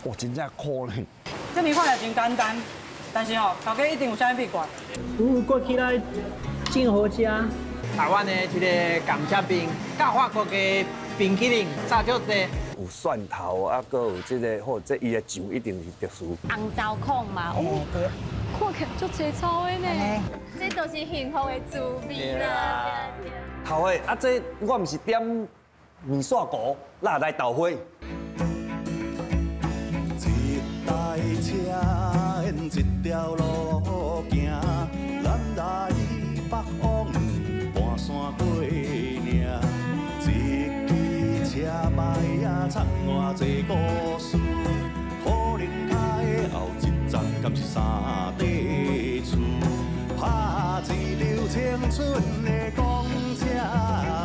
哇，真正苦呢。這麵看起來真簡單，但是吼，頭家一定有啥物秘訣。有過起來真好食。台灣的這个甘蔗冰，佮法國的冰淇淋差足濟。有蒜頭啊，閣有這个，好，這伊的醬一定是特殊。紅糟炕嘛，哦，看起來足青草的呢，這都是幸福的滋味啦。頭家啊，這我毋是點麵線糊，哪來豆花？一台車，沿一條路行，南來北往，盤山過嶺。一支車牌仔，藏偌濟故事，可能開後一站，敢是三塊厝？拍一張青春的公車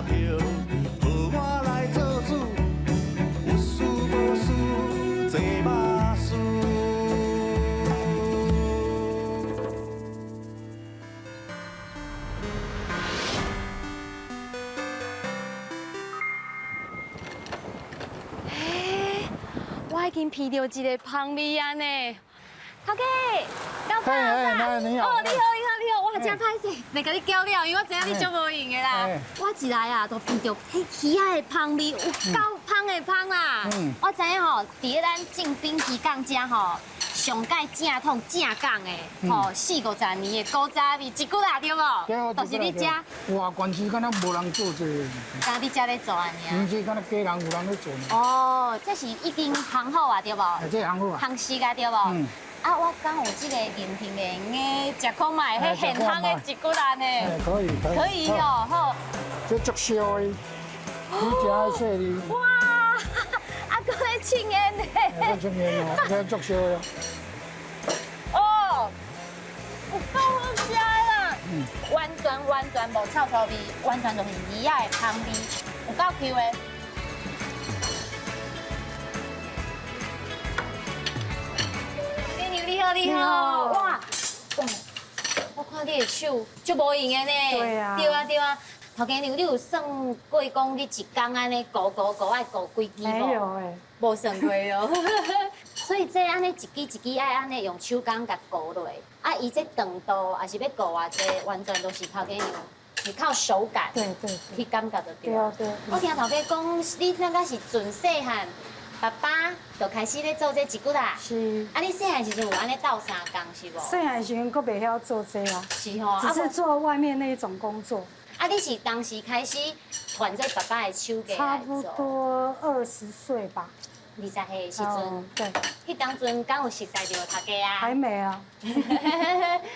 票，予我來做主，有事無事坐巴士。欸，我已經聞著一个芳味啊呢，頭家，老闆，老闆，你好，哦，你好，你好，你好，我真歹勢，袂共你攪了，因為我知影你足無閒的啦。我一來啊，就聞著彼魚仔的芳味，有夠芳的芳啦。我知影吼，佇咧咱正濱漁港遮吼，上蓋正統正港的吼，四五十年的古早味，一骨仔對無？對，就是你遮。哇，縣市敢若無人做這个。敢你遮咧做按呢？毋是，敢若家人有人咧做。哦，這是已經烘好啊，對無？這烘好啊。烘熟啊，對無？嗯。啊，我敢有這个銀杏的，食看覓，彼現烘的一骨仔呢？可以，可以。可以哦，好。這足燒的，你食愛細膩。哇，啊，閣咧凊煙呢？閣凊煙哦，這足燒的。哦，有夠好食的啦！完全完全無臭臭味，完全就是魚仔的香味，有夠 Q 的。你好，你好，哇，我看你的手足無閒的呢。對啊。對啊，對啊。頭家娘，你有算過講你一工按呢糊糊糊愛糊幾支無？沒有欸。無算過哦。所以這按呢一支一支愛按呢用手工共糊落，啊，伊這長度也是欲糊偌濟，完全都是頭家娘是靠手感，對對，去感覺就對。對對。我聽頭家講，你那個是從細漢，爸爸就開始咧做這一骨仔。是。啊，你細漢時陣有按呢鬥相共是無？細漢時陣閣袂曉做這啊。是吼。只是做外面那一種工作。啊，你是當時開始傳這爸爸的手藝差不多20歲吧。 20歲的時陣，對。彼當陣敢有熟似著頭家啊？還沒啊。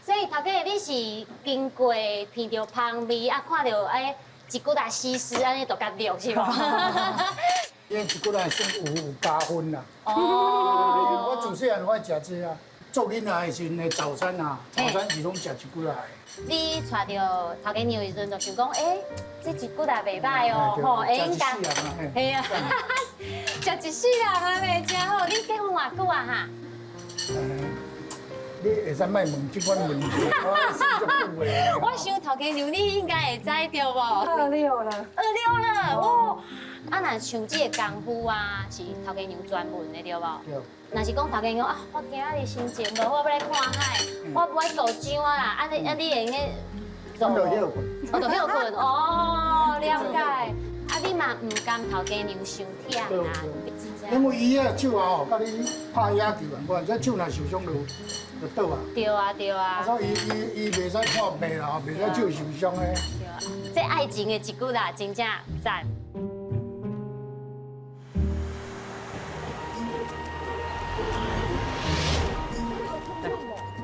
所以頭家你是經過聞著芳味啊，看著哎一骨仔死屍按呢就共掠是無？因為一骨仔算有加分啦。哦。我自細漢我愛食這啊，做囡仔的時陣的早餐啊，早餐是攏食一骨仔的。你娶著頭家娘的時陣就想講，欸，這一骨仔袂䆀哦，吼，會用共，嘿啊，食一世人啊，袂真好。你結婚偌久啊？哈？你會使莫問這款問題，我算足久的。我想頭家娘你應該會知對無？26了。26了，哦。啊，若像這个功夫啊，是頭家娘專門的對無？對。若是講頭家娘啊，我今仔日心情無好，我欲來看海，我無愛糊漿啊啦，啊你啊你會用做？我就歇睏。我就歇睏，哦，了解。啊，你嘛毋甘頭家娘傷忝啊？因為伊个手啊吼，佮你拍野球仝款，這手若受傷就倒啊。對啊對啊。所以伊伊袂使看病啦，袂使手受傷的。對啊，這愛情的一句啦，真正讚。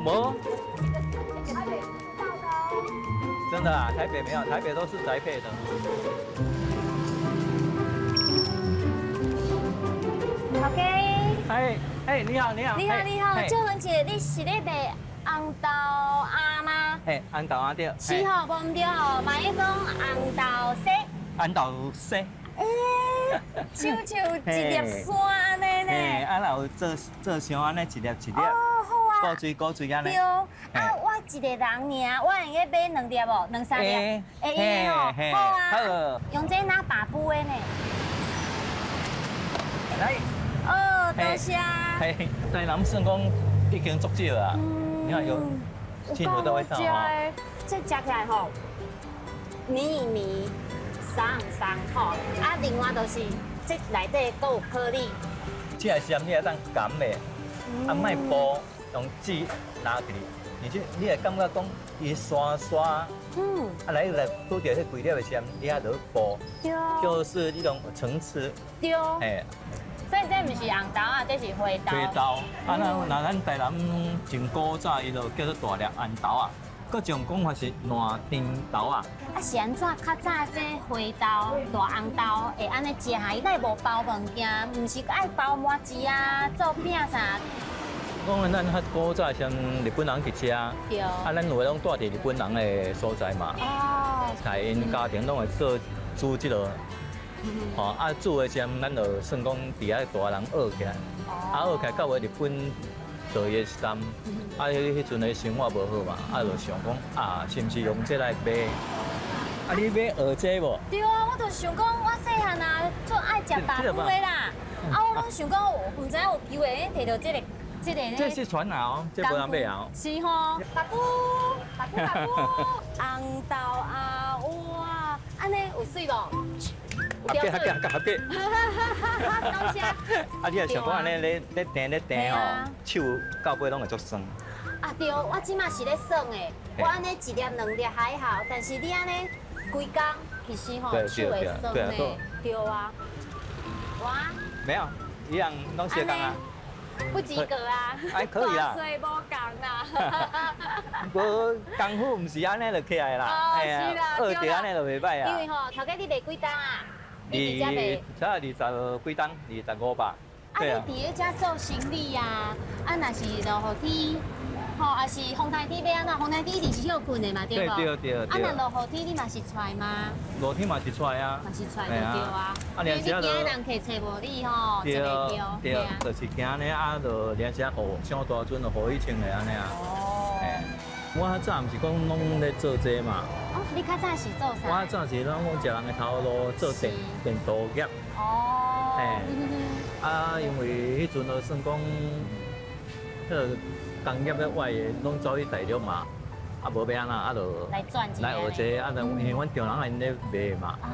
無，真的啊，台北沒有，台北都是宅配的。頭家。哎哎，你好，你好。你好，你好，借問一下，你是咧賣紅豆餡嗎？嘿，紅豆餡對。是吼，無毋對吼，萬一講紅豆沙。紅豆沙。欸，親像一粒山按呢呢。嘿，啊，若有做做像按呢一粒一粒。哦，好啊。古錐古錐按呢。對。啊，我一个人爾，我會用買兩粒無？兩三粒。會用哦。好啊。用這拿把布的呢。來。哦，多謝。嘿，台南算講已經足少啊，你看有幸福的味道吼。這食起來吼，綿綿鬆鬆吼，啊，另外就是這內底閣有顆粒。這個是你會當含的，啊，莫剝，用舌拿起，而且你會感覺講伊沙沙，啊來來拄著彼幾粒的時陣，你還得剝，就是一種層次，對，嘿。所以這毋是紅豆啊，這是花豆。花豆，啊，那咱台南真古早，伊就叫做大粒紅豆啊。閣一種講法是爛甜豆啊。啊，是按怎較早這花豆、大紅豆會按呢食哈？伊哪會無包物件？毋是愛包麻糍啊，做餅啥？講咱較古早時陣，日本人佇遮，啊，咱有的攏住佇日本人的所在嘛。哦。在𪜶家庭攏會做煮這个，吼啊煮的時陣，咱就算講佇遐大人學起來，啊學起來到尾日本做伊的時陣，啊彼彼陣的生活無好嘛，啊就想講啊，是毋是用這來賣？啊你欲學這無？對啊，我就想講，我細漢啊，足愛食白麩的啦，啊我攏想講，毋知影有機會提著這个。這個這是傳熬，這無人欲熬。是吼，爸母，爸母，爸母，紅豆啊，哇，按呢有媠無？合格，合格，合格。多謝。啊，你若想講按呢咧咧彈咧彈吼，手到尾攏會足酸。啊對，我這馬是咧耍的，我按呢一粒兩粒還好，但是你按呢規工其實吼手會酸的，對啊。哇。沒有，一樣攏相仝啊。不及格啊！還可以啦，大細無仝啦。無功夫毋是按呢就起來啦，哦，是啦，學著按呢就袂䆀啊。因為吼，頭家你賣幾擔啊？你佇遮賣？才二十幾擔，25吧。啊，你佇咧遮做生理啊？啊，若是落雨天，吼，抑是風台天欲按怎？風台天一定是歇睏的嘛，對無？對對對。啊，若落雨天，你嘛是出來嗎？落天嘛是出來啊。嘛是出來就對啊。啊，連時你驚人客揣無你吼，對對，就是驚按呢啊，就連時雨傷大陣就雨雨穿的按呢啊。哦。我較早毋是講攏咧做這嘛。哦，你較早是做啥？我較早是攏講食人的頭路做電電鍍業。哦。嘿。啊，因為彼陣就算講，彼个工業咧外的攏走去大陸嘛，啊無欲按怎，啊就來賺錢，來學這個，啊，因為阮丈人𪜶咧賣嘛。哦，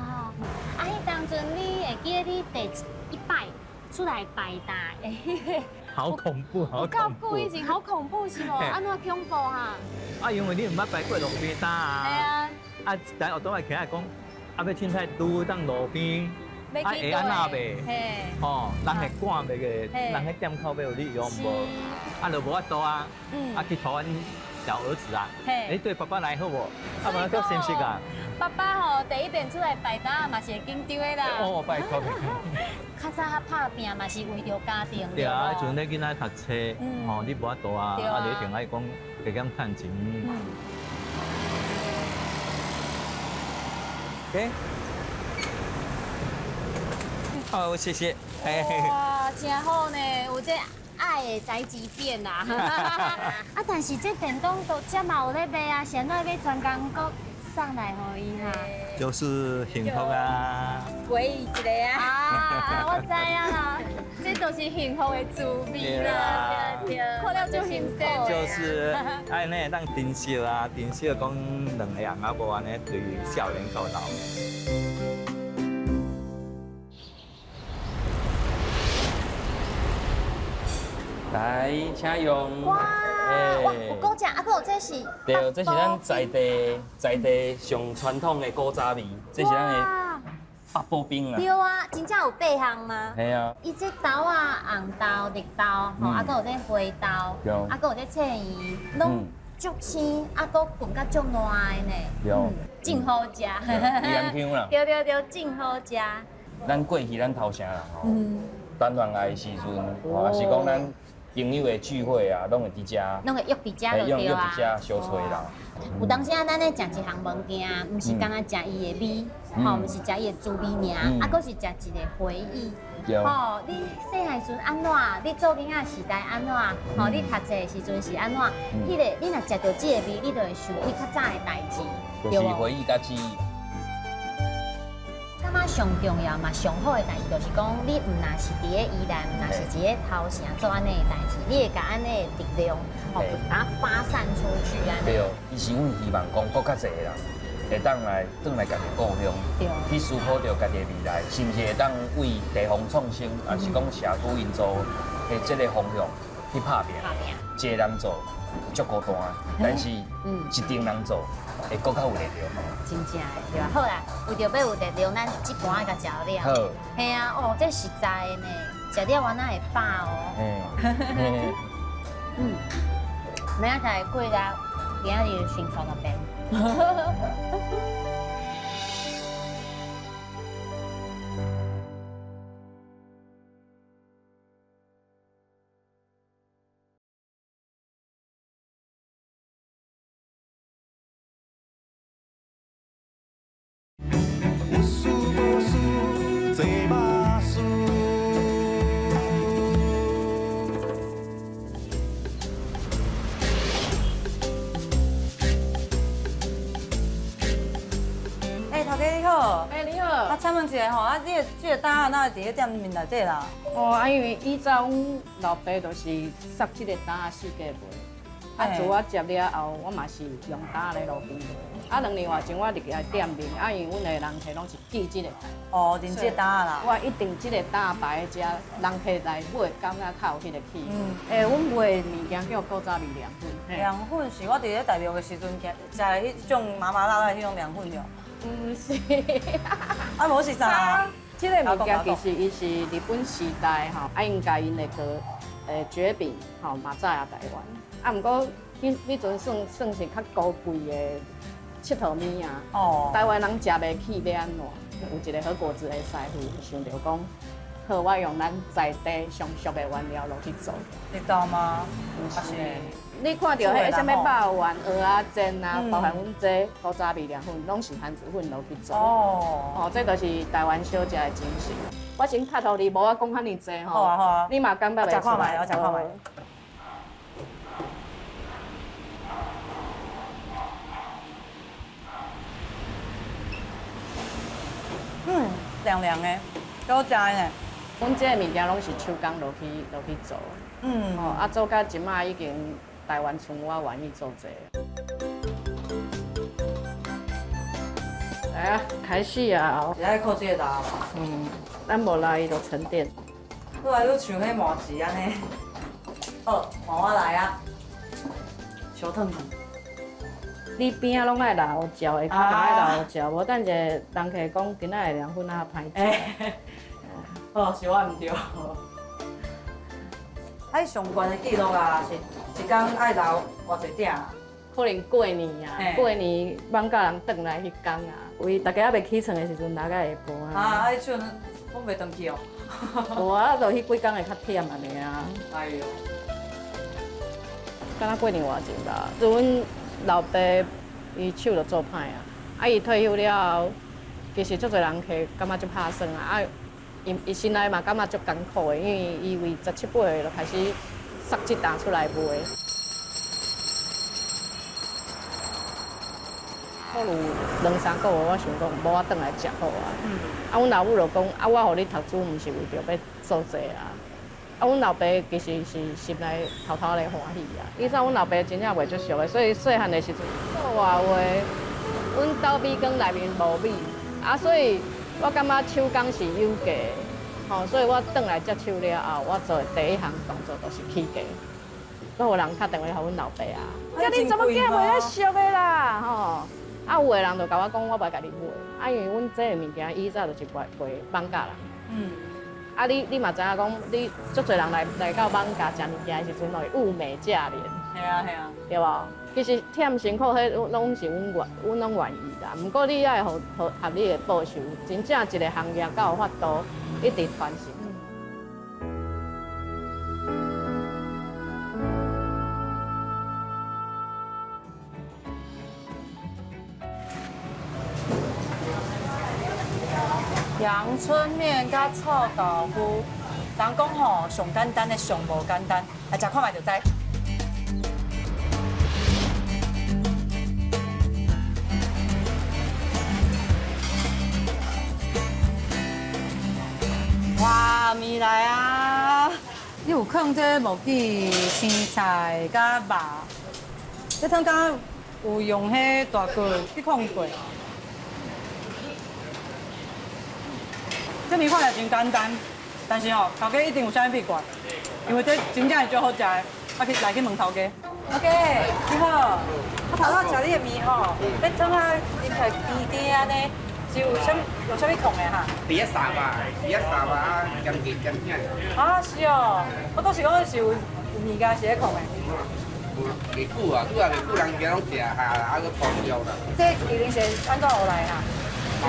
啊，彼當陣你會記得你第一擺出來擺檔？好恐怖，好恐怖！夠久以前好恐怖是無？按怎恐怖啊？啊，因為你毋捌擺過路邊攤啊。係啊。啊，一台學堂仔起來講，啊，欲凊彩拄當路邊。啊，會按怎賣？吼，人會趕袂過，人彼店口欲予你用無？啊，就無法度啊！啊，去討阮小兒子啊！欸，對爸爸來好無？啊，無閣心息啊！爸爸吼，第一遍出來擺檔嘛是會緊張的啦。哦，拜託。較早較拍拚嘛是為著家庭。對啊，彼陣咧囡仔讀冊，吼，你無法度啊，啊，你一定愛講加減趁錢。OK。好，謝謝。哇，真好呢，有這愛的宅急便啦。啊，但是這便當都這嘛有咧賣啊，是按怎欲專工閣送來予伊哈？就是幸福啊！回憶一個啊！啊，我知影啦，這都是幸福的滋味啦。對對，看了就心酸。就是按呢當珍惜啊，珍惜講兩個翁仔某按呢對少年到老。來，請用。哇，哇，有古食，啊，閣有這是。對，這是咱在地在地上傳統的古早味，這是咱的八寶冰啊。對啊，真正有八項嗎？嘿啊。伊這豆仔，紅豆、綠豆，吼，啊，閣有這花豆，啊，閣有這菜薏，攏足鮮，啊，閣滾甲足爛的呢。對。真好食。鹽香啦。對對對，真好食。咱過去咱頭城啦，吼，談戀愛的時陣，吼，抑是講咱朋友的聚會啊，攏會佇遮，攏會約佇遮就對啊。約佇遮相揣啦。有當時啊，咱咧食一項物件，毋是干焦食伊的味，吼，毋是食伊的滋味爾，啊，閣是食一個回憶。吼，你細漢時陣按怎？你做囡仔時代按怎？吼，你讀冊的時陣是按怎？彼个你若食著這個味，你就會想起較早的代誌，就是回憶佮記憶。感覺感覺上重要嘛，上好的代誌就是講，你毋若是佇咧宜蘭，毋若是佇咧頭城做按呢的代誌，你會共按呢的力量，吼，把它發散出去按呢。對，其實阮希望講，閣較濟的人會當來轉來家己故鄉，去思考著家己的未來，是毋是會當為地方創生，抑是講社區營造的這个方向去拍拚。一个人做足孤單，但是一陣人做會閣較有力量。真正的對吧？好啦，為著欲有力量，咱這盤愛共食了。好。嘿啊，哦，這實在的呢，食了我哪會飽哦。嗯。明仔載過來，今仔日先從那邊。有事無事做馬師。欸，頭家你好。欸，你好。啊，請問一下吼，啊，你的這個擔仔哪會佇咧店面內底啦？哦，啊，因為以前阮老爸就是捒這个擔仔四界賣，啊，自我接了後，我嘛是用擔仔咧路邊賣。啊，兩年外前我入來店面，啊，因為阮的人客攏是記這个。哦，認這个擔仔啦。我一定這个擔仔擺佇遮，人客來買，感覺較有彼个氣氛。欸，阮賣的物件叫古早味涼粉。涼粉是我佇咧大陸的時陣食的彼種麻麻辣辣的彼種涼粉喲。毋是。啊，無是啥？這个物件其實伊是日本時代吼，啊，𪜶共𪜶的個蕨餅吼嘛走來台灣。啊，毋過彼陣算是較高貴的𨑨迌物啊。哦。台灣人食袂起，欲按怎？有一个好果子的師傅想著講，好，我用咱在地上俗的原料落去做。知道嗎？毋是。你看著彼啥物肉圓、蚵仔煎啊，包含阮這古早味涼粉，攏是番薯粉落去做。哦。哦，這就是台灣小食的精神。我先拍予你，無我講遐爾濟吼。好啊好啊。你嘛感覺袂出來。我食看覓，我食看覓。嗯，涼涼的，夠好食的呢。阮這个物件攏是手工落去做。嗯。哦，啊，做到這擺已經台灣剩我願意做這个。來啊，開始啊！是愛靠這个力。嗯，咱無力伊就沉澱。愈來愈像彼麻糍按呢。好，換我來啊。小燙燙。你邊仔攏愛留椒，下跤嘛愛留椒，無等一下人客講今仔的涼粉啊歹食。哦，是我毋對。啊，上懸的記錄啊，是一工愛留偌濟鼎？可能過年啊，過年艋舺人轉來彼工啊，為大家猶未起床的時陣，留到下晡啊。啊，啊，你手攏袂斷去哦？無啊，就彼幾工會較忝按呢啊。哎喲，敢若過年外前吧，就阮老爸伊手就做歹啊，啊，伊退休了後，其實足濟人客感覺足拍算啊，啊，伊心內嘛感覺足艱苦的，因為伊為十七八歲就開始捒這擔出來賣。可能兩三個月，我想講，無我轉來食好啊。啊，阮老母就講，啊，我予你讀書，毋是為著欲做這啊。啊，阮老爸其實是心內偷偷咧歡喜啊。以前阮老爸真正袂足俗的，所以細漢的時陣，說話，阮斗米羹內面無米，啊，所以我感覺手工是有價的，吼，所以我轉來接手了後，我做的第一項動作就是起價。閣有人敲電話予阮老爸啊，叫你查某囝袂遐俗的啦，吼。啊，有的人就共我講，我袂共你買，啊，因為阮這个物件以前就是賣艋舺人。嗯。啊，你嘛知影講，你足濟人來到艋舺食物件的時陣，會物美價廉。係啊係啊。對無？其實忝辛苦，彼攏是阮願，阮攏願意啦。毋過你愛合理的報酬，真正一个行業才有法度一直傳承。陽春麵佮臭豆腐，人講吼上簡單的上無簡單，來食看覓就知。哇，麵來啊！你有囥這木耳、生菜佮肉，這湯敢有用彼大鍋去控過？這麵看起來真簡單，但是吼，頭家一定有啥物秘訣，因為這真正是足好食的。我去來去問頭家。頭家你好，我頭拄食你的麵吼，彼湯啊啉起來甜甜按呢，是有啥有啥物控的哈？豬仔捎吧，豬仔捎吧，鹹甜鹹甜。啊，是哦，我當時講是有有物件是咧控的。袂久啊，拄啊袂久，人家攏食下啦，啊，閣烹調啦。這一定是按怎學來哈？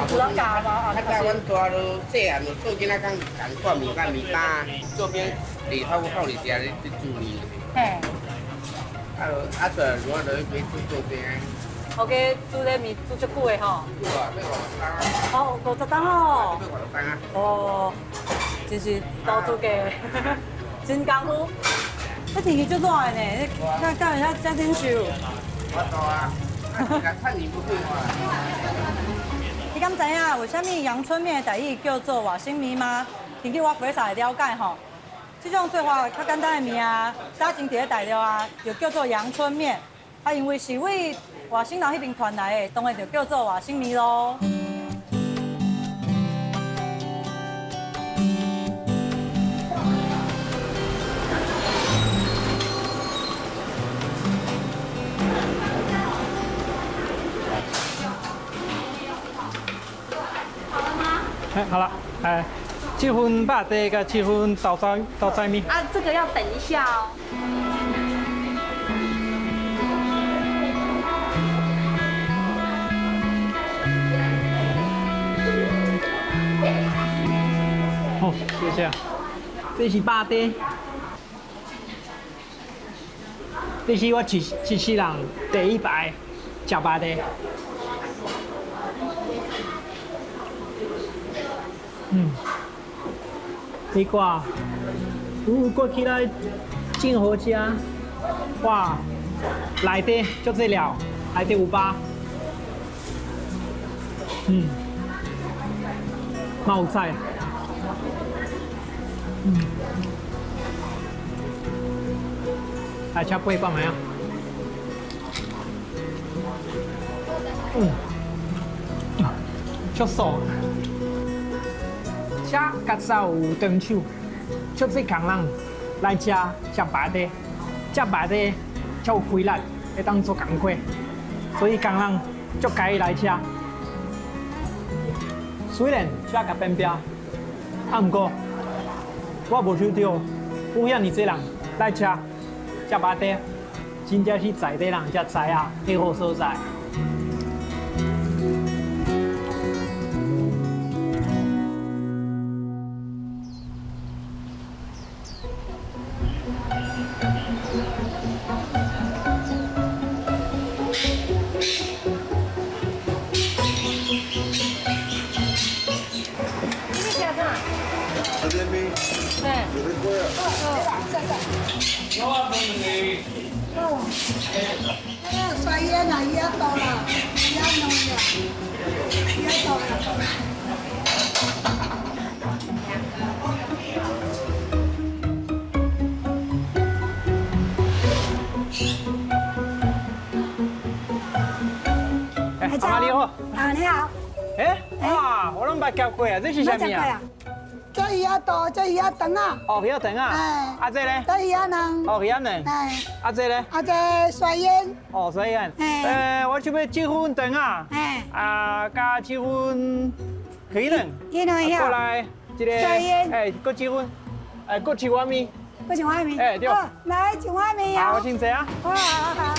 有人教嗎？較早阮大都細漢就做囡仔，講共掛麵甲麵擔，做邊離頭口裡食咧煮麵。嘿。啊，啊出來我就去買煮做邊。頭家煮這麵煮足久的吼。久啊，欲50冬。哦，50冬哦。欲50冬啊。哦，真是投資家，真功夫。這天氣足熱的呢，你敢會遮忍受？我多啊，啊，趁錢不廢話。你敢知影為啥物陽春麵的台語叫做外省麵嗎？根據我回查的了解吼，這種做法較簡單的麵啊，早前佇咧大陸啊，就叫做陽春麵。啊，因為是為外省人彼邊傳來的，當然就叫做外省麵咯。哎，好了，哎，這份肉丁佮這份豆沙麵。啊，這個要等一下哦。好，謝謝。這是肉丁，這是我一世人第一擺食肉丁。嗯，你看，有裹起來真好食。哇，內底足濟料，內底有肉，嗯，嘛有菜，嗯，來吃八看覓啊？嗯，足爽。遮較早有長手，足濟工人來遮食肉丁，食肉丁才有氣力，會當做工課，所以工人足佮意來遮。雖然遮較偏僻，啊，毋過我無想到有遐爾濟人來遮食肉丁，真正是在地人才知影的好所在。阿媽你好。啊，你好。哎，哇，我攏捌食過啊，這是啥物啊？這魚仔肚，這魚仔腸啊。哦，魚仔腸啊。哎。啊，這咧？這魚仔卵。哦，魚仔卵。哎。啊，這咧？啊，這沙煙。哦，沙煙。哎。我想欲這份腸啊。哎。啊，佮這份魚卵。魚卵過來，這个。沙煙。哎，閣這份，哎，閣一碗麵。閣一碗麵。哎，對。來一碗麵好，我先坐啊。好好好。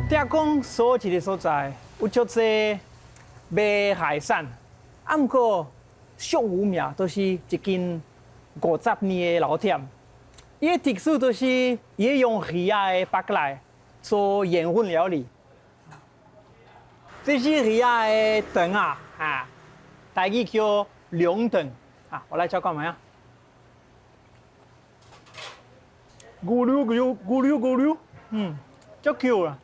聽講所一个所在有足濟賣海產，啊，毋過上有名都是一間50年的老店。伊的特色就是伊用魚仔的腹內做鹽分料理。這是魚仔的腸啊，啊，台語叫龍腸啊，我來吃看覓啊。咕嚕咕嚕咕嚕咕嚕，嗯。足 Q 啊！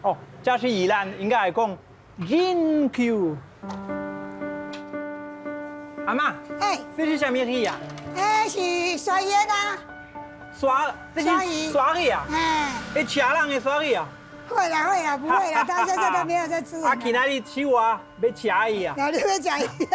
哦，這是宜蘭，應該係講真 Q。阿嬤，哎，這是啥物魚啊？哎，是鯊魚啊。鯊，這是鯊魚啊？哎。會吃人的鯊魚啊？會啦會啦，不會啦，他現在都沒有在吃。啊，今仔日試我欲吃伊啊！那你欲食伊？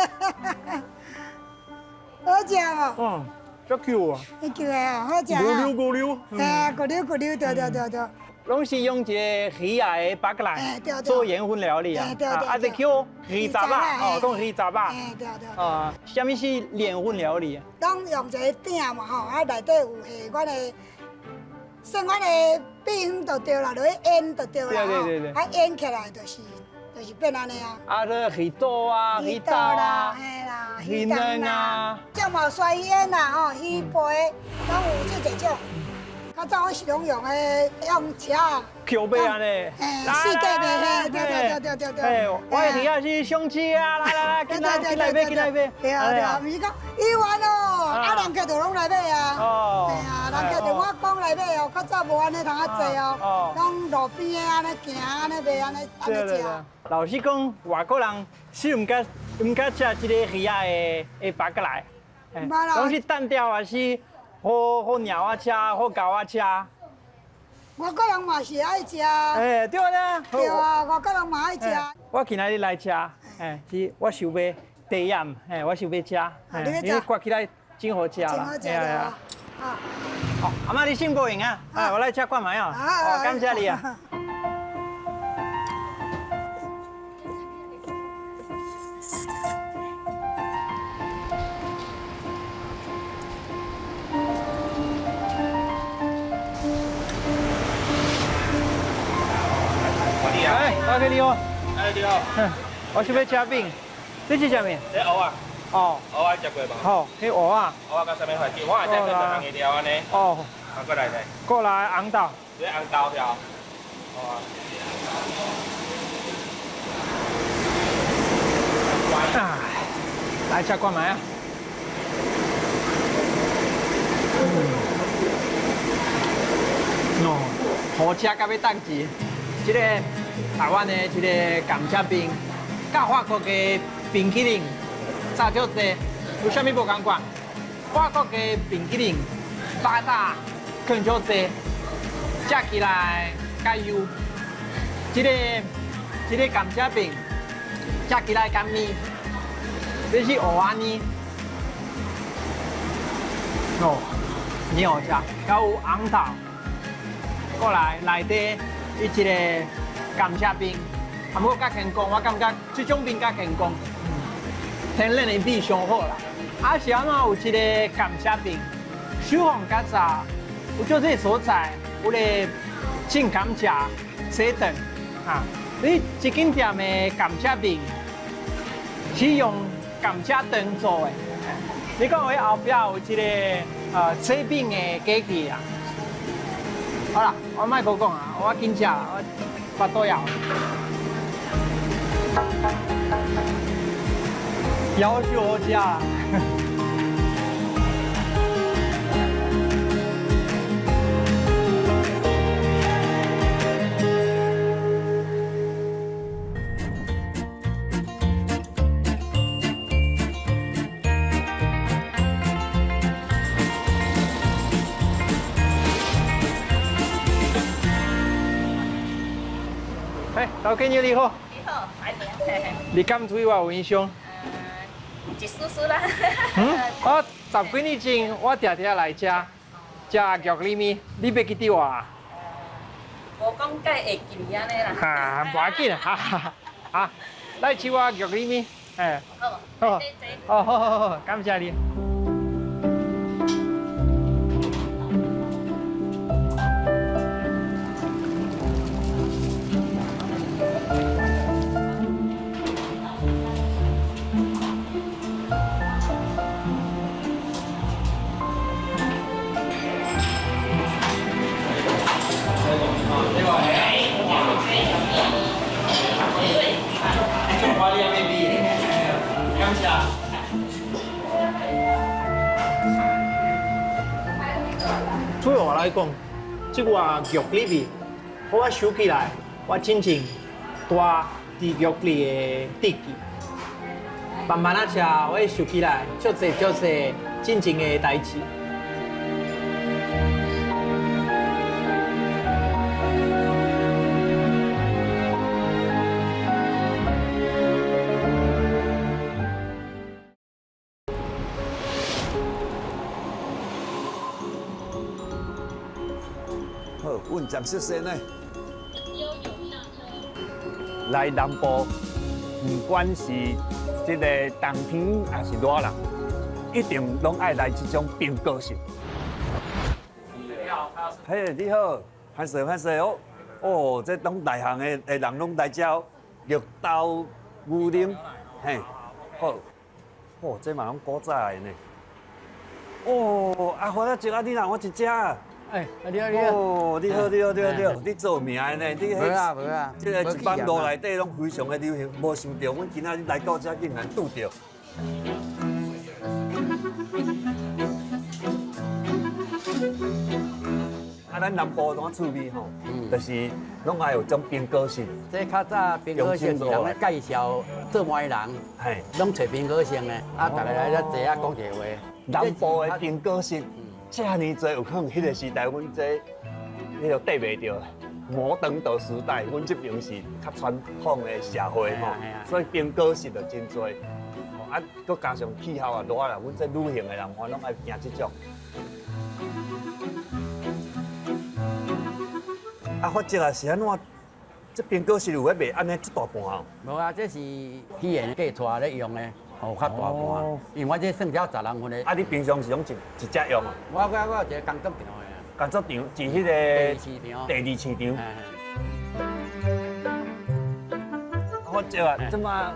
好食無？嗯，足 Q 啊！很 Q 啊，好食啊！咕溜咕溜，哎，咕溜咕溜，對對對對。攏是用一個魚仔的腹來做鹽分料理啊，啊，這叫魚雜仔，哦，講魚雜仔。對對。啊，啥物是鹽分料理啊？攏用一個鼎嘛吼，啊，內底有下阮的，算阮的米粉就對啦，落去醃就對啦，對對對對。啊，醃起來就是變按呢啊。啊，這魚肚啊，魚豆啊，嘿啦，魚卵啊。這嘛有鯊魚煙啦，吼，魚皮，攏有這幾種。較早我是攏用的用車，橋尾按呢，哎，四界賣，對對對對對對。哎，我的魚仔是上市啊，來來來，進來進來買，進來買。對啊對啊，毋是講一萬哦，啊人客就攏來買啊。哦。對啊，人客就我講來買哦，較早無按呢通啊濟哦，攏路邊的按呢行，按呢賣，按呢按呢食。老實講，外國人是毋敢毋敢食這個魚仔的腹過來，攏是單調還是？好好鳥仔食，好狗仔食。外國人嘛是愛食。哎，對啊。對啊，外國人嘛愛食。我今仔日來食，哎，是我想欲體驗，哎，我想欲食，因為割起來真好食啦。真好食啊！好，阿嬤你先無閒啊，哎，我來食看覓啊。好，感謝你啊。哎，大哥你好。哎，你好。我想欲食饼，這是啥物？這蚵仔。哦。蚵仔食過無？好，彼蚵仔。蚵仔佮啥物番茄？我會再做兩項料按呢。哦。啊，過來來。過來紅豆。這紅豆條。哦。啊，來食看覓啊。哦，好食到欲當機。這個台灣的這個甘蔗冰，佮法國的冰淇淋差足濟，有啥物無仝款？法國的冰淇淋巴打更足濟，食起來較幼。這個甘蔗冰食起來較綿，這是蚵仔奶。哦，真好食，還有紅豆，過來內底。伊一個甘蔗冰，啊，毋過較健康，我感覺這種冰較健康，天然的米上好啦。啊是按怎有這個甘蔗冰？小鳳較早有足濟所在，有咧種甘蔗、洗糖啊。你這間店的甘蔗冰是用甘蔗糖做的。你講伊後壁有這個洗餅的機器啊？好啦，我莫閣講啊，我緊食，我腹肚枵。夭壽好食啊！哎，老客你好。你好，歡迎。你敢對我有印象？一絲絲啦。嗯，我十幾年前我定定來這食玉里麵，你袂記得我啊？無講介會記你按呢啦。哈，無要緊啊，哈哈，啊，來試我玉里麵，哎。好。好。哦，好好好，感謝你。對我來講，這碗玉里麵，予我想起來，我進前住佇玉里的地基，慢慢仔食，我會想起來，足濟足濟進前的代誌。好，阮暂时先呢。来南部，不管是这个冬天还是热人，一定拢爱来这种冰果室。嘿，你好，歹势歹势哦，哦，这拢内行的的人拢来遮绿豆牛奶，嘿，好，哦，这嘛拢古早的呢。哦，阿华仔，啊，你若我一只。哎，你好，你好。哦，你好，你好，你好，你好，你做名的呢？你无啊，无啊。这个一般路内底拢非常的流行，无想到阮今仔日来到这竟然拄著。啊，咱南部拢趣味吼，就是拢爱有种冰果室。这较早冰果室是人咧介绍做糜人，嘿，拢揣冰果室的，啊，逐个来遮坐啊讲一下话。南部的冰果室。遮尔济，有可能彼个时代，阮这彼个缀袂著。摩登的时代，阮这边是较传统的社会吼，所以冰果室就真济。啊，阁加上气候也热啦，阮这旅行的人，我拢爱行这种。啊，发这啊是按怎？这冰果室有咧卖按呢这大盘哦？无啊，这是语言计带咧用的。哦，较大盘，因为我这算才十人份的。啊，你平常是拢一一只用啊？我有一个工作场的。工作场是彼个第二市场。第二市场。我这啊，这马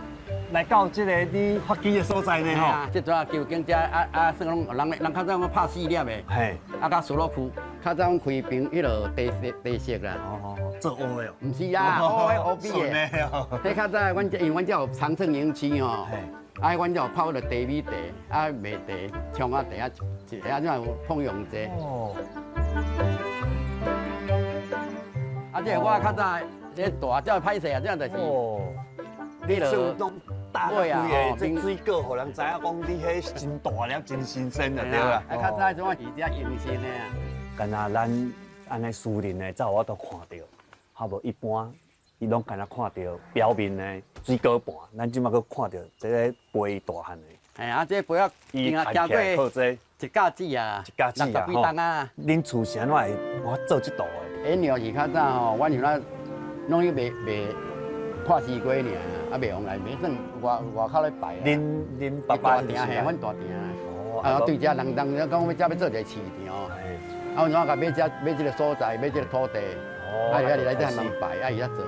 来到这个你发迹的所在呢吼。这阵啊，旧景遮啊啊，算讲人人较早讲拍四粒的，嘿，啊，佮苏洛区较早讲开平彼落茶色茶色啦。哦，做乌的哦。毋是啊，乌的乌比的。彼较早阮这因为阮这有长盛营区吼。啊，阮就泡了茶米茶，啊麦茶、葱仔茶啊，一下怎有碰用茶。哦。啊，这我较早这大这歹势啊，这就是。哦。你就拢大规个这水果，予人知影讲你彼真大粒、真新鲜就对啦。啊，较早怎是遮营生的啊？敢若咱按呢私人的，才有法度看著，哈无一般。伊拢敢若看著表面的水果盘，咱这马阁看著这个陪大汉的。嘿啊，这陪啊，伊看起来好济，一甲子啊，一甲子啊，60几担啊。恁厝是按怎会我做这道的？因为是较早吼，阮像咱拢去卖卖破西瓜尔，啊卖往来卖算外外口咧摆。恁爸爸大埕嘿，阮大埕。哦。啊，对遮人人讲欲遮欲做一个市场，啊，阮怎共买遮买这个所在，买这个土地，啊，伊来遮人摆，啊，伊遐做。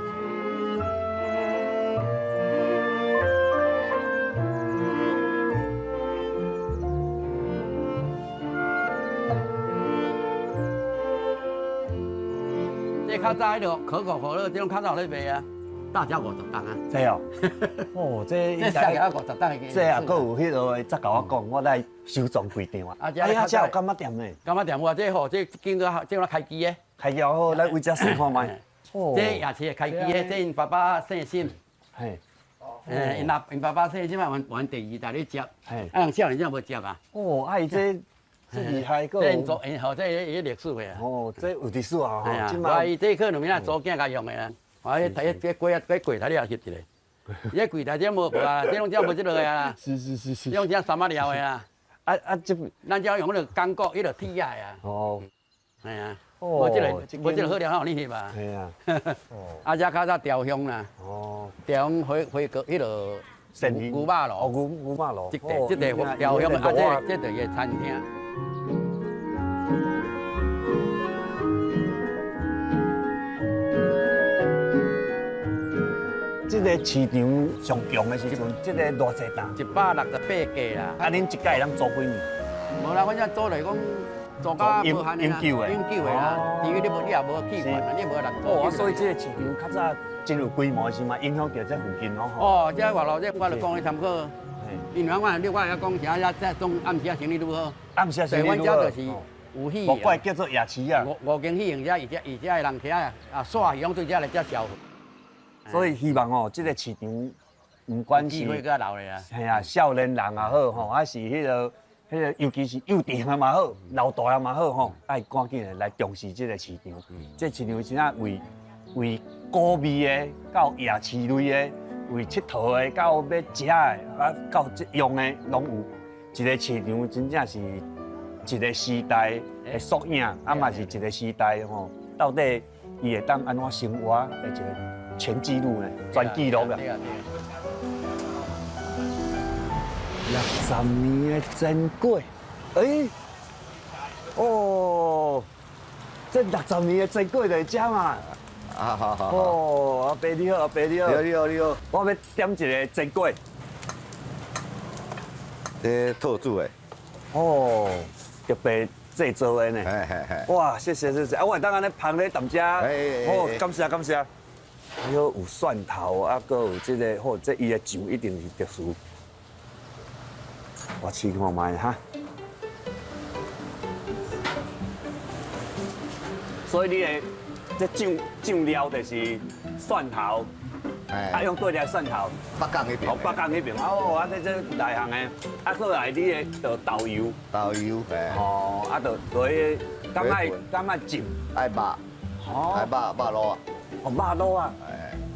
这较早彼落可口可乐，这种较早咧卖啊，大只50担啊。这哦，哦，这这三个50担的。这也阁有彼落的，才共我讲，我来收藏几张啊。啊，这有柑仔店呢？柑仔店有啊，这吼，这经过这开机的。开机好，来为遮试看觅。这也是开机的，这𪜶爸爸姓沈。嘿。𪜶爸爸姓沈啊，原第二代咧接。嘿。啊，人少年才无接啊。哦，啊，伊这。这厉害个！这𪜶祖，𪜶吼，这伊历史的啊。哦，这有历史啊！吼，伊这可能啥祖囝共用的啊。啊，迄这柜啊，这柜台你也翕一个。这柜台这无无啊，这拢这无这落的啊。是是是是。这拢这三仔料的啊。啊啊，这咱这用彼个钢骨，彼个铁的啊。哦。系啊。无这个，无这个好料，哪有你翕啊？系啊。哦。啊，这较早调香啦。哦。调香火火锅，彼落牛肉炉。哦，牛肉炉。这块这块调香，啊，这这就是餐厅。这个市场上强的时阵，这个偌济担？168架啦。啊，恁一届会当租几年？无啦，阮这租来讲，租到无限的啦，永久的，永久的啦。因为你无，你也无去权啊，你无人租。哦，所以这个市场较早真有规模是嘛，影响著这附近咯。哦，这外路这我就讲你参考。因为我你我会晓讲啥，这总暗时啊生意愈好。暗时啊生意愈好。阮遮就是有戏。无怪叫做夜市啊。五五间戏院遮，伊遮伊遮的人起来啊，煞戏拢对遮来遮消费。所以希望哦，这个市场，不管是机会阁留咧啊。嘿啊，少年人也好吼，还是彼个，尤其是幼稚的嘛好，老大的嘛好吼，爱赶紧来重视这个市场。这市场真正为为古味的，到夜市类的，为𨑨迌的，到欲食的，啊，到这用的拢有。一个市场真正是一个时代的缩影，啊嘛是一个时代吼，到底伊会当按怎生活的一个全纪录呢？全纪录啦。60年的珍贵，哎，哦，这60年的珍贵在遮嘛。啊，好好。哦，阿伯你好，阿伯你好。你好，你好，你好。我欲点一个煎粿。这套煮的。哦，特别制作的呢。哇，谢谢谢谢。啊，我会当按呢捧咧踮遮。哦，感谢感谢。还有有蒜头，啊，阁有这个，吼，这伊的酱一定是特殊。我试看觅哈。所以你的这酱酱料就是蒜头，啊用对来蒜头。北港彼边。哦，北港彼边。哦，啊这这内行的，啊过来你的就豆油。豆油，嘿。哦，啊就落去，敢爱敢爱浸？爱肉。哦。爱肉肉卤啊。哦，肉卤啊。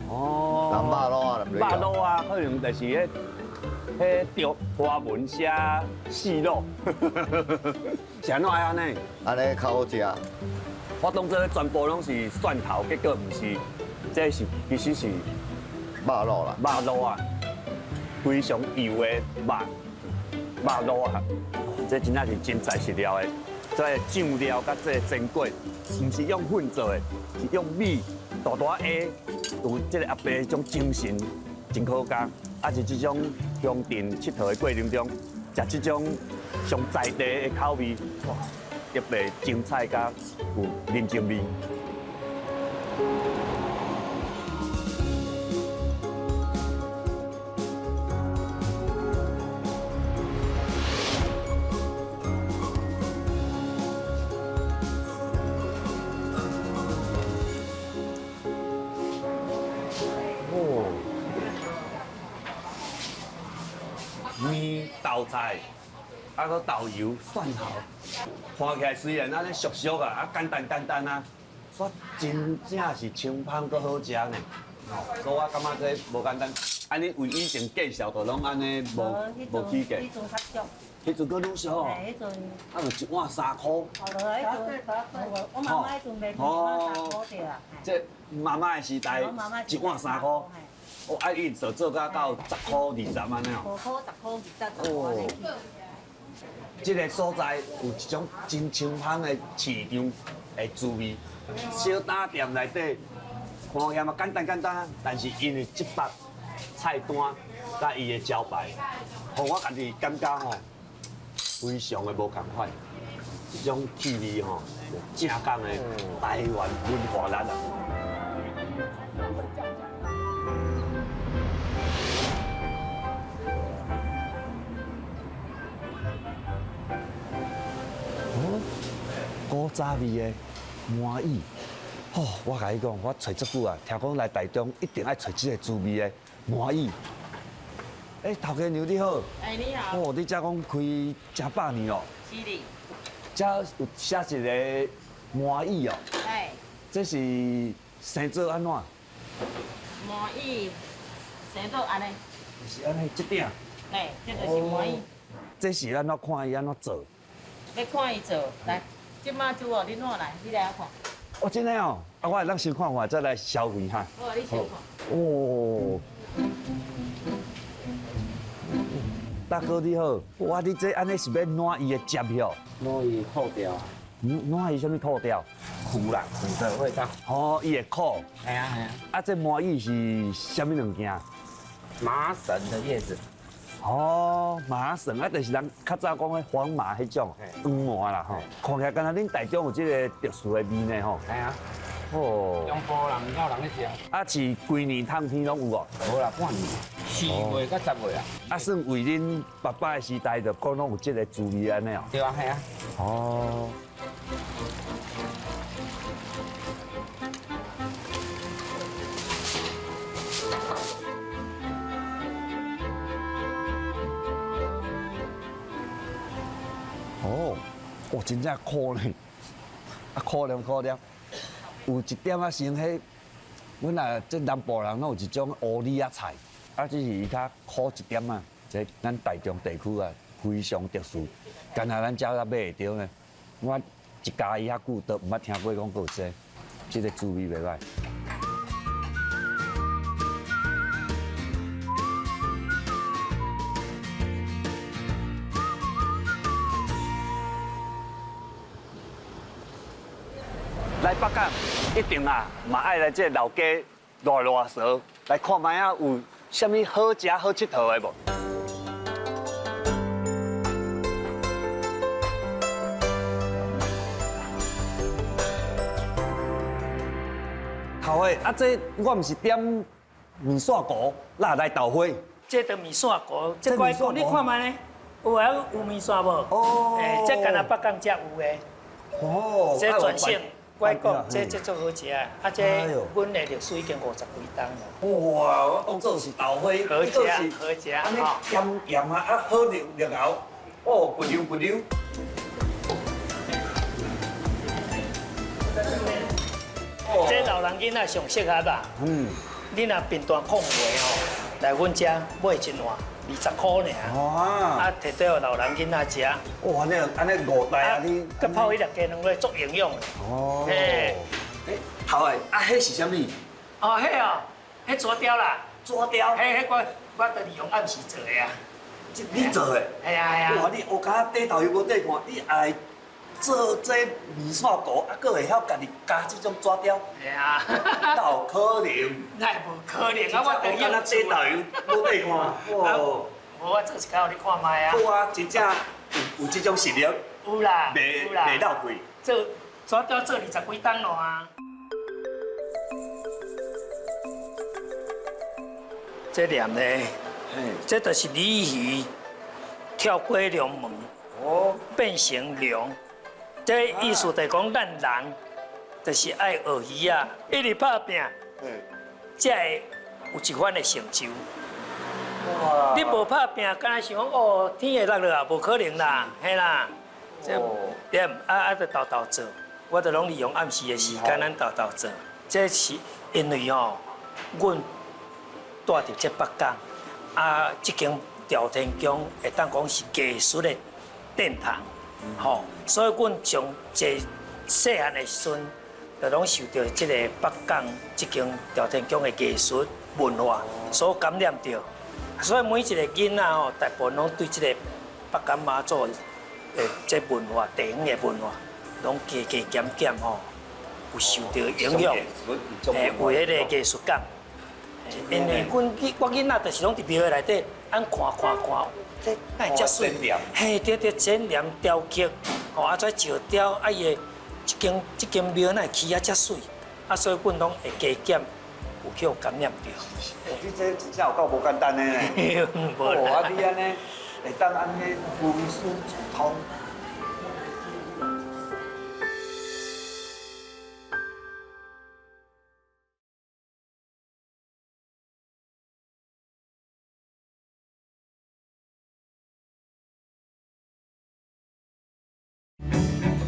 哦。人肉卤啊，肉卤啊，可能就是彼。彼著花纹写细肉，是按怎爱按呢？按呢较好食。我当做全部拢是蒜头，结果毋是，这是其实是肉卤啦，肉卤啊，非常油的肉肉卤啊，这真正是真材实料的。这酱料佮这煎粿，毋是用粉做的，是用米大大下，有这个阿伯这种精神，真可嘉。啊，是这种乡镇𨑨迌的过程中，食这种上在地的口味，哇，特别精彩佮有人情味。面、豆菜，啊，阁豆油、蒜头，看起来虽然按呢俗俗啊，啊简单简单啊，煞真正是清芳阁好食呢。所以我感觉这无简单。按呢为以前介绍，就拢按呢无无起价。彼阵较俗。彼阵阁愈俗。嘿，彼阵。啊，就一碗3箍。哦，落彼阵，我妈妈彼阵卖一碗3箍对啊。这妈妈的时代，一碗3箍。哦，啊，伊做做到到10箍20按呢哦。 5箍、10箍、20、十箍。这个所在有一种真清芳的市场的滋味。小摊店内底看起来嘛简单简单，但是因为这百菜单佮伊的招牌，予我家己感觉吼，非常的无仝款。这种气味吼，正港的台湾文化力啊！古早味的麻薏，吼！我共你讲，我揣足久啊，听讲来台中一定爱揣这个滋味的麻薏。哎，头家娘你好。哎，你好。哦，你遮讲开成百年咯。是的。遮有写一个麻薏哦。哎。这是生做按怎？麻薏生做按呢。是按呢，这鼎。哎，这就是麻薏。这是按怎看伊按怎做？欲看伊做，来。这马煮哦，你拿来，你来看。哦，真的哦，啊，我会当先看看，再来消费哈。好，你先看。哦。大哥你好，哇，你这按呢是欲抡伊的汁哟？抡伊吐掉。抡伊啥物吐掉？苦啦，苦的味道。哦，伊会苦。系啊系啊。啊，这麻薏是啥物物件？麻绳的叶子。哦，麻绳啊，就是人较早讲的黄麻彼种黄麻啦吼。看起来敢若恁台中有这个特殊的味呢吼。系啊。哦。中埔人老人咧食。啊，是规年冬天攏有哦？无啦，半年，4月到10月啊。啊，算为恁爸爸的时代，就讲攏有这个滋味按呢哦。对啊，系啊。哦。哦，哇，真正苦呢，啊，苦凉苦凉，有一点仔像彼，阮啊，这南部人拢有一种乌米仔菜，啊，只是伊较苦一点仔，这咱台中地区啊非常特殊，干焦咱遮才买会著呢。我一家伊遐久都毋捌听过讲阁有这，这个滋味袂歹。来北港一定啊，嘛爱来这老街热热踅，来看觅仔有啥物好食好𨑨迌的无？头家，啊这我毋是点面线糊，哪来豆花？这就面线糊，这块你看觅呢？有啊，有面线无？哦，欸，这干焦北港才有的。哦，这全省。我讲，这足好食啊！啊，这阮的历史已经50几冬了。哇，我当做是豆花，好食，好食，按呢咸咸啊，啊好绿绿喉，哦，骨溜骨溜。这老人囡仔上适合吧？嗯。你若贫惰控袂吼，来阮遮买一碗20箍尔。哇！啊，提倒予老人囡仔食。哇，按呢按呢5袋啊，你。佮泡彼粒鸡卵落，足营养的。哦。嘿。头的，啊，彼是啥物？哦，彼哦，彼纸雕啦。纸雕。彼我都利用暗时做的啊。这你做的？系啊系啊。哇，你学甲底头又无底看，你爱做这面线糊，啊，阁会晓家己加这种纸雕？系啊。哪有可能？哪会无可能啊？我等下底头又无底看。哇。无，我做一工予你看觅啊。好啊，真正有这种实力。有啦，袂浪费。做纸雕做20几冬了啊。这念呢，这就是鲤鱼跳过龙门，哦，变成龙。这意思就是讲，咱人就是爱学鱼仔，一直拍拼，才会有一番的成就。你无拍拼，敢若想讲哦，天会落落啊，无可能啦，嘿啦。这对，啊，就沓沓做，我就拢利用暗时的时间，咱沓沓做。这是因为吼，阮住伫这北港，啊，这间朝天宫会当讲是艺术的殿堂，吼，所以阮从这细汉的时阵，就拢受到这个北港这间朝天宫的艺术文化所感染著，所以每一个囡仔吼，大部分拢对这个北港妈祖的这文化、地方的文化，拢加加减减吼，有受到影响，欸，有彼个艺术感。因为我囡仔就是拢伫庙内底，按看看看，这哪会遮媠？嘿，对对，剪黏雕刻，吼啊，这石雕，啊伊的这间庙哪会起啊遮媠？啊，所以阮拢会加减有去予感染著。你这真正有够无简单的呢。哦，啊你按呢会当按呢无师自通。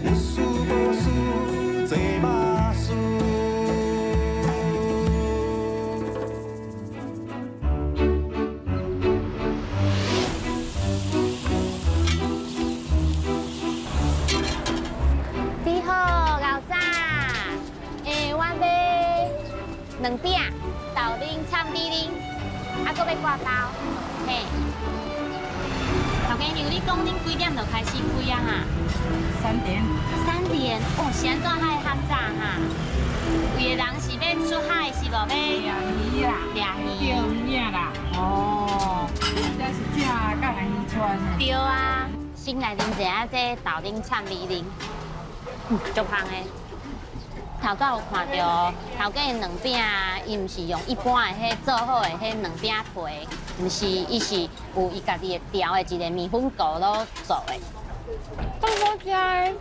有事无事做马师。你好，老早。欸，我买2饼，豆奶掺米奶，啊，阁欲挂包，嘿。头家娘，你讲恁几点就开始开啊？哈？3点。3点，哦，是按怎海较早哈？有的人是欲出海，是无欲掠鱼啦，掠鱼。钓鱼仔啦。哦。这是正甲人渔村。对啊，先来啉一下这豆奶掺米奶，足香的。头早有看著头家的卵饼，伊毋是用一般的彼做好的彼卵饼皮，毋是，伊是有伊家己的调的一个面粉糊囉做的。够好食的，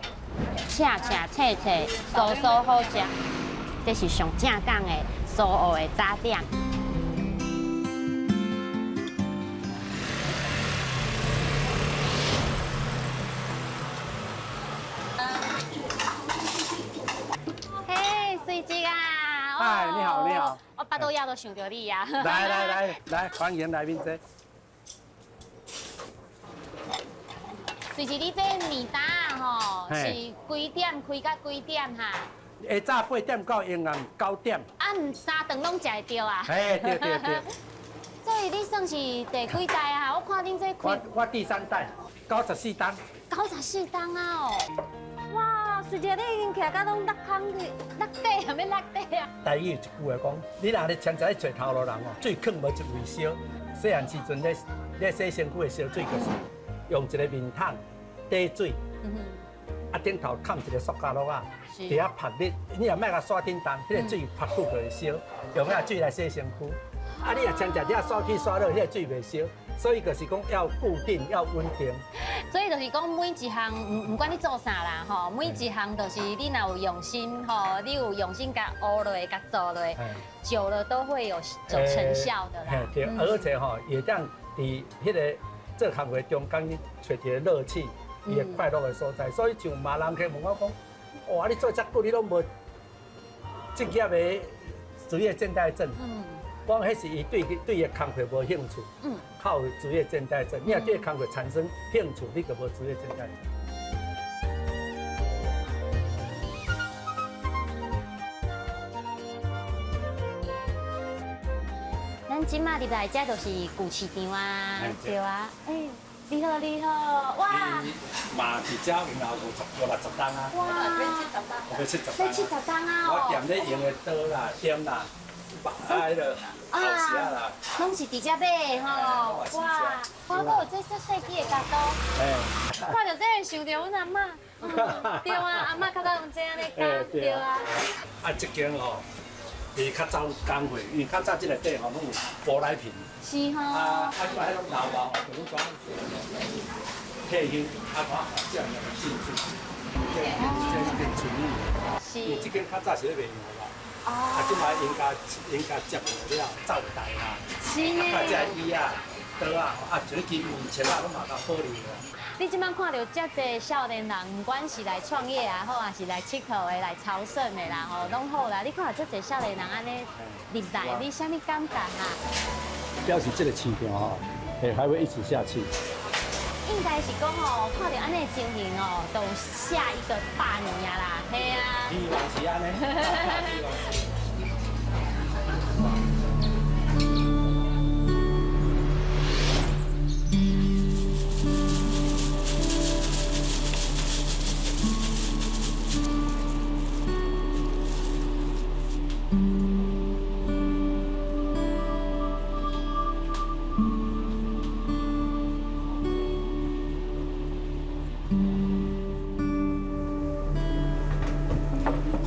切切脆脆，酥酥好食。这是上正港的苏澳的早点。嘿，水姊啊！嗨，你好，你好。我腹肚枵都想著你啊！来来来来，欢迎来宾坐。水姊，你这暝单吼是几点开到几点哈？下早8点到晚暗9点。啊，毋三顿拢食会著啊？嘿，对对对。所以你算是第几代啊？我看恁这开。我第三代，94档。94档啊哦！哇，随姐你已经徛到拢落空去，落底啊，欲落底啊！台语有一句话讲，你若咧亲像咧揣头路人哦，水囥无一位烧，细汉时阵咧洗身躯的烧水，就是用一个面桶底水，啊顶头崁一个塑胶落仔，伫遐曝日，你若莫共刷叮当，彼个水曝久就会烧，用那水来洗身躯。啊，你若亲像遐刷起刷落，彼个水袂烧，所以就是讲要固定，要稳定。所以就是讲每一项，毋管你做啥啦，吼，每一项就是你若有用心，吼，你有用心共学落，共做落，久了都会有成效的啦。嘿，对，而且吼，会当伫彼个做工课中间揣一个乐趣，伊会快乐的所在。所以像嘛人客问我讲，哇，你做遮久，你拢无职业的职业倦怠症？讲彼是伊对伊的工课无兴趣，较有职业倦怠症。你若对工课产生兴趣，你就无职业倦怠症。咱这马入来，这就是旧市场啊，对啊。哎，你好，你好，哇！嘛伫遮用了五六十档啊。哇！要70档。要70档啊！我店咧用的刀啦、点啦。啊，彼个头匙啦，拢是伫遮买的吼，哇！我阁有这细细支的镢刀，看著这会想著阮阿嬷，对啊，阿嬷较早用这按呢镢，对啊。啊，这间吼，伊较早工会，因为较早这内底吼拢有舶来品。是吼。啊，这摆彼种老包，就拢怎退休，啊，看这样进驻，这这间处理。是。因为这间较早是咧卖药啦。啊，这摆𪜶家接落了，走台啦，是呢。啊，这椅仔、桌仔，啊，像金门钱仔拢嘛共保留啦。你这摆看著遮济少年人，不管是来创业也好，还是来𨑨迌的、来朝圣的啦，吼，拢好啦。你看著遮济少年人按呢入来，你啥物感觉啊？表示这个市场吼，会还会一直下去。应该是讲吼，看著按呢情形哦，都下一个百年啊啦，嘿啊。希望是按呢。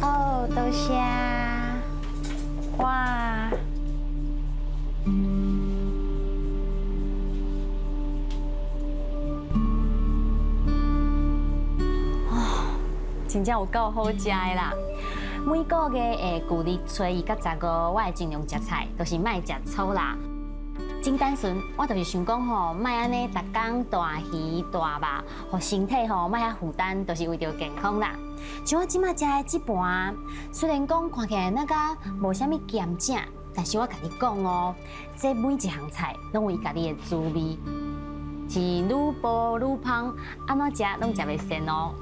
哦，多谢。哇！哦，真正有够好食的啦！每个月的旧历初一佮15，我会尽量食菜，就是莫食粗啦。真单纯，我就是想讲吼，莫按呢，逐工大鱼大肉，予身体吼莫遐负担，就是为著健康啦。像我这马食的这盘，虽然讲看起来那个无啥物咸正，但是我共你讲哦，这每一项菜拢有伊家己的滋味，是愈补愈芳，按怎食拢食袂膻哦。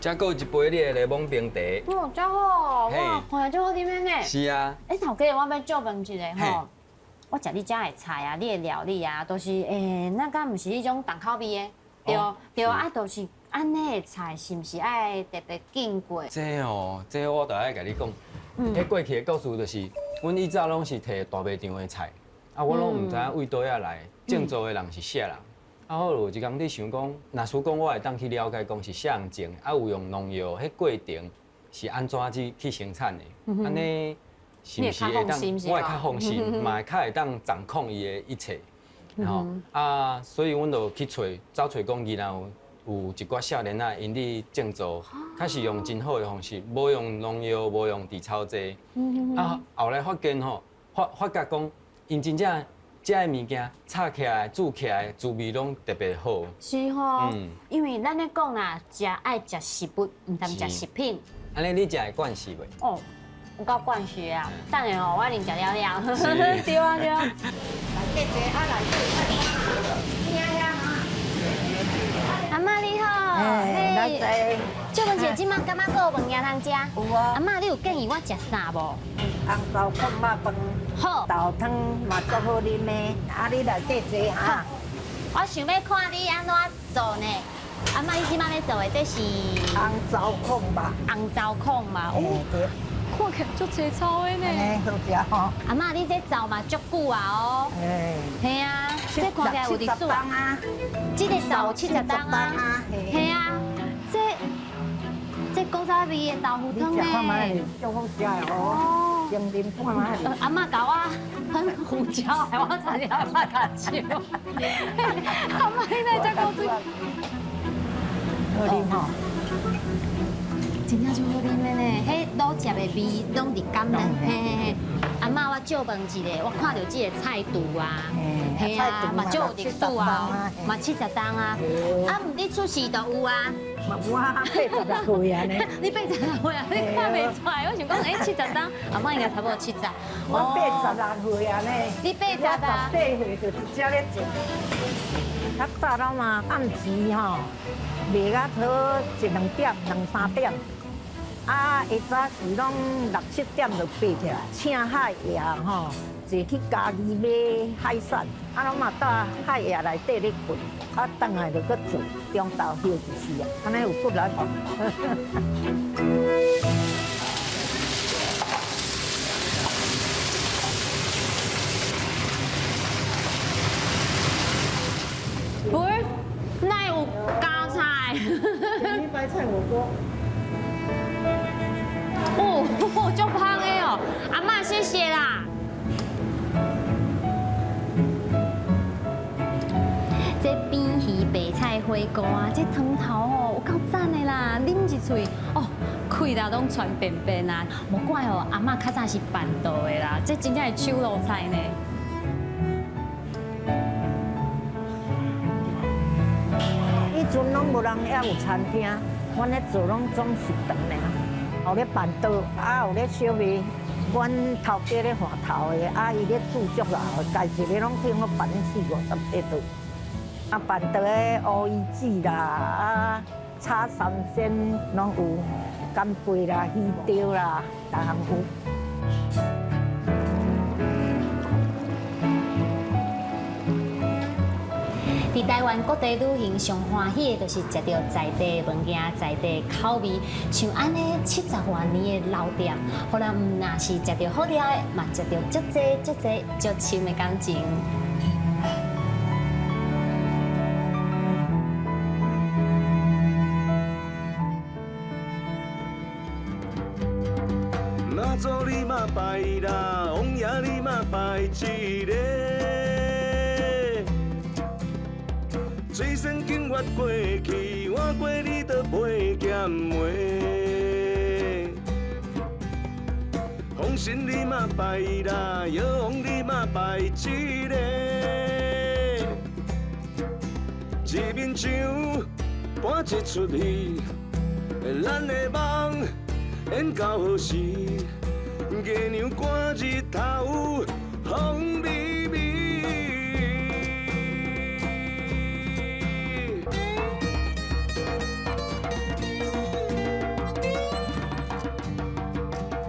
这阁有一杯你的柠檬冰茶。哦，真好，哇，看起来足好啉的呢。是啊。欸，头家，我欲借问一下吼，我食你遮的菜啊，你的料理啊，都是欸，那敢毋是彼种重口味的？对对啊，都是按呢的菜是毋是愛特別經過？這哦，這我就愛共你講，彼過去的故事就是，阮以早攏是提大賣場的菜，啊，我攏毋知影為佗仔來，種做的人是啥人。啊，好有一工你想講，若使講我會當去了解講是啥人種的，啊有用農藥，彼過程是按怎子去生產的，按呢是毋是會當？我會較放心，嘛會較會當掌控伊的一切。吼啊，所以阮就去揣，走揣講宜蘭有一寡少年仔，𪜶佇種作，較是用真好的方式，無用農藥，無用除草劑。啊，後來發現吼，發發覺講，𪜶真正食的物件炒起來、煮起來滋味攏特別好。是吼，因為咱咧講啦，食愛食食物，毋通食食品。按呢，你食會慣勢袂？哦，有夠慣勢啊！等下吼，我一定食了了。對啊對啊。阿嬤你好，嘿，借問一下，這擺感覺閣有物件通食？有啊。阿嬤，你有建議我食啥無？紅糟炕肉飯，好，豆湯嘛足好啉的。啊，你來底坐哈。我想欲看你按怎做呢？阿嬤，你這擺咧做的這是紅糟炕肉。紅糟炕肉，哦，看起來足濟草的呢。好食吼。阿嬤，你這做嘛足久啊哦。嘿啊，這看起來有歷史啊。這個做有70冬啊。嘿啊，這古早味的豆腐湯呢？足好食的哦。先啉看覓。阿嬤共我噴胡椒，害我差點拍卡手。阿嬤，你哪會這古錐？好啉吼。真正足好啉的呢，彼滷汁的味攏佇甘呢。嘿嘿嘿，阿嬤，我借問一下，我看著這个菜櫥啊，嘿啊，嘛足有歷史啊，嘛70冬啊。啊，毋你出世就有啊？嘛我86歲啊呢。你86歲啊？你看袂出來，我想講，欸，70冬，阿嬤應該差不多70。我86歲啊呢。你80啊？我18歲就佇遮咧種。較早了嘛，暗時吼賣到差一兩點、兩三點。啊，下早時攏6、7點就爬起來，請海爺吼，坐去嘉義買海產，啊，攏嘛蹛海爺內底咧睏，啊，轉來就閣做，中晝歇一時啊，按呢有骨力無？喂，哪有加菜？白菜火鍋。哦，足香的哦，阿嬤謝謝啦。這扁魚白菜火鍋啊，這湯頭哦有夠讚的啦，啉一喙哦，氣力攏傳便便啊。無怪哦，阿嬤較早是辦桌的啦，這真正是手路菜呢。以前攏無人遐有餐廳，阮咧做攏總食堂爾。有咧辦桌，啊有咧燒賣，阮頭家咧換頭的，啊伊咧煮足老的，家一个攏聽我辦四五十塊桌。啊辦桌的烏魚子啦，啊炒三鮮攏有，干貝啦、魚條啦，逐項有。佇台灣各地旅行上歡喜的，就是食著在地的物件、在地的口味。像按呢70外年的老店，予人毋若是食著好料的，嘛食著足濟足濟足深的感情。媽祖你嘛拜啦，王爺你嘛拜一个。水仙经越过去，换过你都袂减袂。风神你嘛拜啦，药王你嘛拜一个。一面墙搬一出戏，咱的梦演到何时？月娘赶日头，